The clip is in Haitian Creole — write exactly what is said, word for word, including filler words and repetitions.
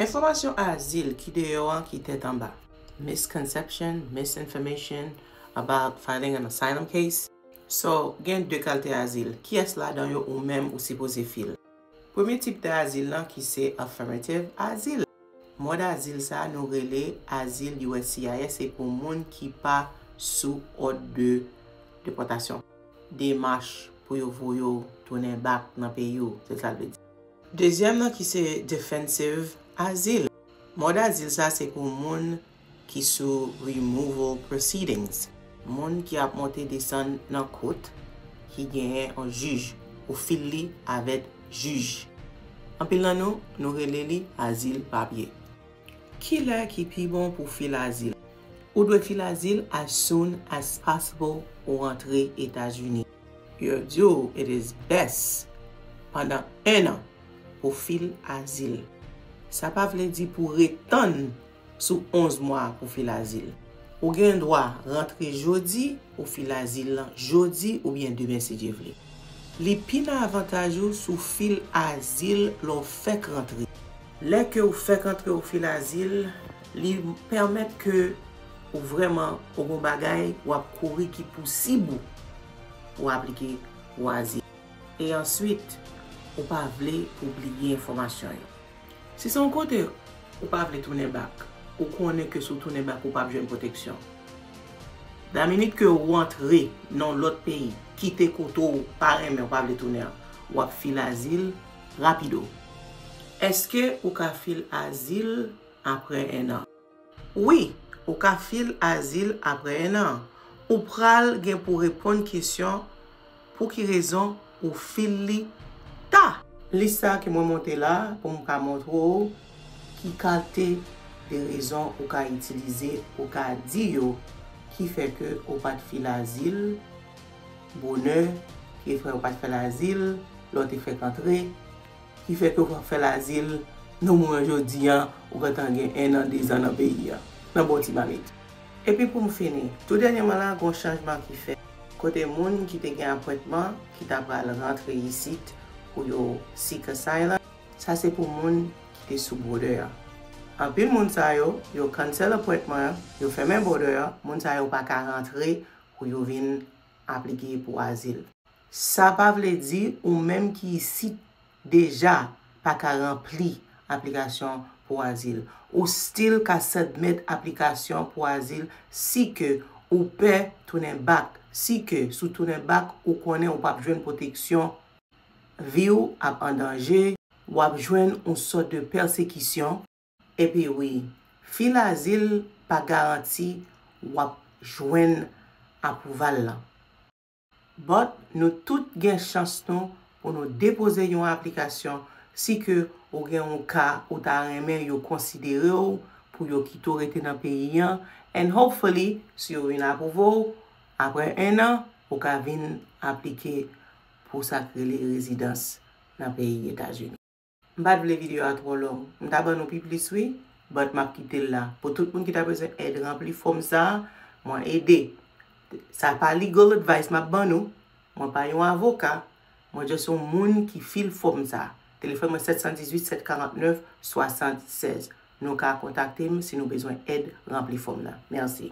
Enfòmasyon azil ki deyò an ki tèt anba. Misconception, misinformation about filing an asylum case. So, gen de kalite azil. Kiyès ladan yo ou menm ou sipoze fil? Premye tip de azil lan ki se affirmative azil. Mòd azil sa a nou rele azil U S C I S, se pou moun ki pa sou òd de depòtasyon. Demach pou yo voye w tounen back nan peyi w, se sa l vle di. Dezyèm nan ki se defensive azil. Mòd azil sa se pou moun ki sou removal proceedings, moun ki ap monte desann nan kout, ki genyen yon jij, ou fil li avèk jij. Anpil nan nou, nou rele li azil papye. Kilè ki pi bon pou fil azil? Ou dwe fil azil as soon as possible ou rantre Etazini. Yo di w it is best pandan en an pou fil azil. Sa pa vle di pou ret tann sou onz mwa pou fil azil. Ou gen dwa rantre jodi, ou fil azil lan jodi oubyen demen si Dye vle. Li pi nan avantaj ou si w fil azil lè w fèk rantre. Lè ke w fèk rantre ou fil azil, li pèmèt ke ou vrèman ou gen bagay w ap kouri ki posib ou pou aplike pou azil. E answit, ou pa vle pou bliye enfòmasyon yo. Si se yon kote ou pa vle tounen back, ou konnen ke si w tounen back ou p ap jwenn pwoteksyon. Nan minit ke ou antre nan yon lòt peyi, kite kote w pa renmen, ou pa vle tounen an, w ap fil azil rapido. Èske ou ka fil azil apre en an? Wi, ou ka fil azil apre en an. Ou pral gen pou reponn kesyon pou ki rezon ou fil li ta. Lis sa ke mwen monte la pou m ka montre w ki kalite de rezon ou ka itilize, ou ka di yo ki fè ke ou pa t fil azil bonè, ki fè ou pa t fè l azil lè w te fèk antre, ki fè ke w pa fè l azil nan moman jodi a, ou gentan gen en an, dezan nan peyi a, nan bon ti mamit. Epi pou m fini, tou dènyèman la, gen yon chanjman ki fèt, kote moun ki te gen apwentman ki ta pral rantre isit pou yo seek asylum, sa se pou moun ki te sou bòdè a. Anpil moun sa yo, yo cancel apwentman an, yo fèmen bòdè a, moun sa yo pa ka rantre pou yo vin aplike pou azil. Sa pa vle di ou menm ki isit deja pa ka ranpli aplikasyon pou azil. Ou still ka submit aplikasyon pou azil si ke ou pè tounen back, si ke si w tounen back ou konnen ou p ap jwenn pwoteksyon, vi w ap an danje, w ap jwenn yon sòt de pèsekisyon. Epi wi, fil azil pa garanti w ap jwenn apwouval lan. But nou tout gen chans nou pou nou depoze yon aplikasyon si ke ou gen yon ka ou ta renmen yo konsidere w pou yo kite w rete nan peyi an, and hopefully si yo vin apwouve w, apre en an ou ka vin aplike pou sa k rele rezidans nan peyi Etazini. M pa t vle videyo a twò long. M ta ban nou pi plis wi, but m ap kite l la. Pou tout moun ki ta bezwen èd ranpli fòm sa a, mwen ede. Sa pa legal advice m ap ban nou. Mwen pa yon avoka. Mwen just yon moun ki fil fòm sa a. Telefòn mwen sèt san dizuit, sèt karant nèf, swasann sèz. Nou ka kontakte m si nou bezwen èd ranpli fòm nan. Mèsi.